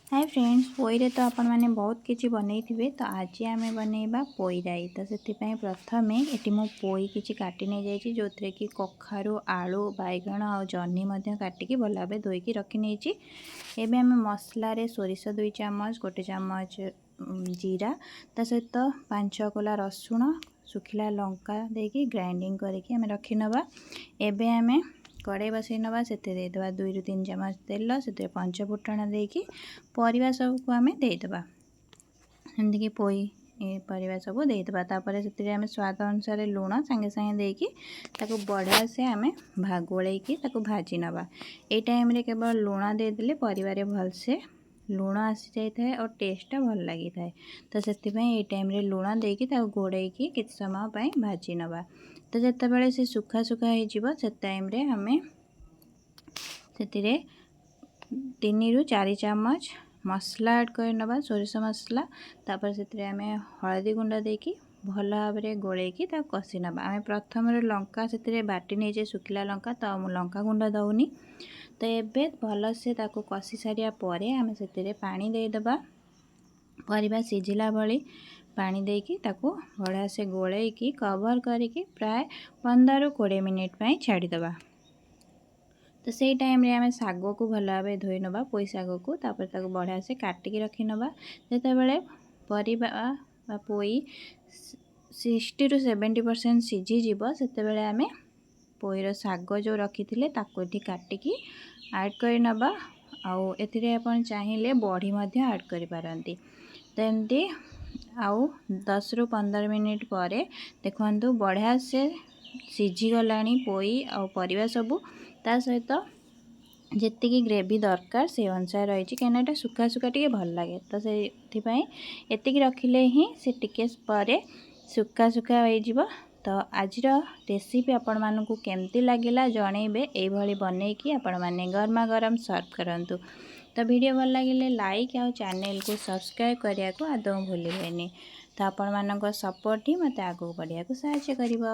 High friends, ପୋଇରେ ତ ଆପଣମାନେ ବହୁତ କିଛି ବନେଇଥିବେ। ତ ଆଜି ଆମେ ବନେଇବା ପୋଇ ରାଇ। ତ ସେଥିପାଇଁ ପ୍ରଥମେ ଏଠି ମୁଁ ପୋଇ କିଛି କାଟି ନେଇଯାଇଛି, ଯେଉଁଥିରେ କି କଖାରୁ, ଆଳୁ, ବାଇଗଣ ଆଉ ଜହ୍ନି ମଧ୍ୟ କାଟିକି ଭଲ ଭାବେ ଧୋଇକି ରଖିନେଇଛି। ଏବେ ଆମେ ମସଲାରେ ସୋରିଷ 2 ଚାମଚ, 1 ଚାମଚ ଜିରା, ତା ସହିତ 5-6 କୋଲା ରସୁଣ, ଶୁଖିଲା ଲଙ୍କା ଦେଇକି ଗ୍ରାଇଣ୍ଡିଙ୍ଗ କରିକି ଆମେ ରଖିନେବା। ଏବେ ଆମେ କଡ଼େଇ ବସେଇ ନେବା। ସେଥିରେ ଦେଇଦେବା 2ରୁ 3 ଚାମଚ ତେଲ। ସେଥିରେ ପଞ୍ଚ ଫୁଟଣ ଦେଇକି ପରିବା ସବୁକୁ ଆମେ ଦେଇଦେବା, ଯେମିତିକି ପୋଇ ଏ ପରିବା ସବୁ ଦେଇଦେବା। ତାପରେ ସେଥିରେ ଆମେ ସ୍ୱାଦ ଅନୁସାରେ ଲୁଣ ସାଙ୍ଗେ ସାଙ୍ଗେ ଦେଇକି ତାକୁ ବଢ଼ିଆ ସେ ଆମେ ଗୋଳେଇକି ତାକୁ ଭାଜି ନେବା। ଏଇ ଟାଇମ୍ରେ କେବଳ ଲୁଣ ଦେଇଦେଲେ ପରିବାରେ ଭଲସେ ଲୁଣ ଆସିଯାଇଥାଏ ଆଉ ଟେଷ୍ଟଟା ଭଲ ଲାଗିଥାଏ। ତ ସେଥିପାଇଁ ଏଇ ଟାଇମ୍ରେ ଲୁଣ ଦେଇକି ତାକୁ ଘୋଡ଼େଇକି କିଛି ସମୟ ପାଇଁ ଭାଜି ନେବା। ତ ଯେତେବେଳେ ସେ ଶୁଖା ଶୁଖା ହେଇଯିବ, ସେ ଟାଇମ୍ରେ ଆମେ ସେଥିରେ 3ରୁ 4 ଚାମଚ ମସଲା ଆଡ଼୍ କରିନେବା, ସୋରିଷ ମସଲା। ତାପରେ ସେଥିରେ ଆମେ ହଳଦୀ ଗୁଣ୍ଡ ଦେଇକି ଭଲ ଭାବରେ ଗୋଳେଇକି ତାକୁ କଷି ନେବା। ଆମେ ପ୍ରଥମରେ ଲଙ୍କା ସେଥିରେ ବାଟି ନେଇଛେ, ଶୁଖିଲା ଲଙ୍କା, ତ ମୁଁ ଲଙ୍କା ଗୁଣ୍ଡ ଦେଉନି। ତ ଏବେ ଭଲସେ ତାକୁ କଷି ସାରିବା ପରେ ଆମେ ସେଥିରେ ପାଣି ଦେଇଦେବା। ପରିବା ସିଝିଲା ଭଳି ପାଣି ଦେଇକି ତାକୁ ବଢ଼ିଆ ସେ ଗୋଳେଇକି କଭର୍ କରିକି ପ୍ରାୟ 15ରୁ 20 ମିନିଟ୍ ପାଇଁ ଛାଡ଼ିଦେବା। ତ ସେଇ ଟାଇମ୍ରେ ଆମେ ଶାଗକୁ ଭଲ ଭାବେ ଧୋଇ ନେବା, ପୋଇ ଶାଗକୁ। ତାପରେ ତାକୁ ବଢ଼ିଆ ସେ କାଟିକି ରଖିନେବା। ଯେତେବେଳେ ପରିବା ବା ପୋଇ 60ରୁ 70% ସିଝିଯିବ, ସେତେବେଳେ ଆମେ ପୋଇର ଶାଗ ଯେଉଁ ରଖିଥିଲେ, ତାକୁ ଏଠି କାଟିକି ଆଡ଼୍ କରିନେବା। ଆଉ ଏଥିରେ ଆପଣ ଚାହିଁଲେ ବଢ଼ି ମଧ୍ୟ ଆଡ଼୍ କରିପାରନ୍ତି। ତ ଏମିତି ଆଉ 10ରୁ 15 ମିନିଟ୍ ପରେ ଦେଖନ୍ତୁ, ବଢ଼ିଆ ସେ ସିଝିଗଲାଣି ପୋଇ ଆଉ ପରିବା ସବୁ। ତା ସହିତ ଯେତିକି ଗ୍ରେଭି ଦରକାର, ସେ ଅନୁସାରେ ରହିଛି, କାହିଁକିନା ଏଇଟା ଶୁଖା ଶୁଖା ଟିକେ ଭଲ ଲାଗେ। ତ ସେଥିପାଇଁ ଏତିକି ରଖିଲେ ହିଁ ସେ ଟିକେ ପରେ ଶୁଖା ଶୁଖା ହେଇଯିବ। ତ ଆଜିର ରେସିପି ଆପଣମାନଙ୍କୁ କେମିତି ଲାଗିଲା ଜଣେଇବେ। ଏଇଭଳି ବନେଇକି ଆପଣମାନେ ଗରମା ଗରମ ସର୍ଭ କରନ୍ତୁ। ତ ଭିଡ଼ିଓ ଭଲ ଲାଗିଲେ ଲାଇକ୍ ଆଉ ଚ୍ୟାନେଲକୁ ସବସ୍କ୍ରାଇବ୍ କରିବାକୁ ଆଦୌ ଭୁଲିବେନି। ତ ଆପଣମାନଙ୍କ ସପୋର୍ଟ ହିଁ ମୋତେ ଆଗକୁ ବଢ଼ିବାକୁ ସାହାଯ୍ୟ କରିବ।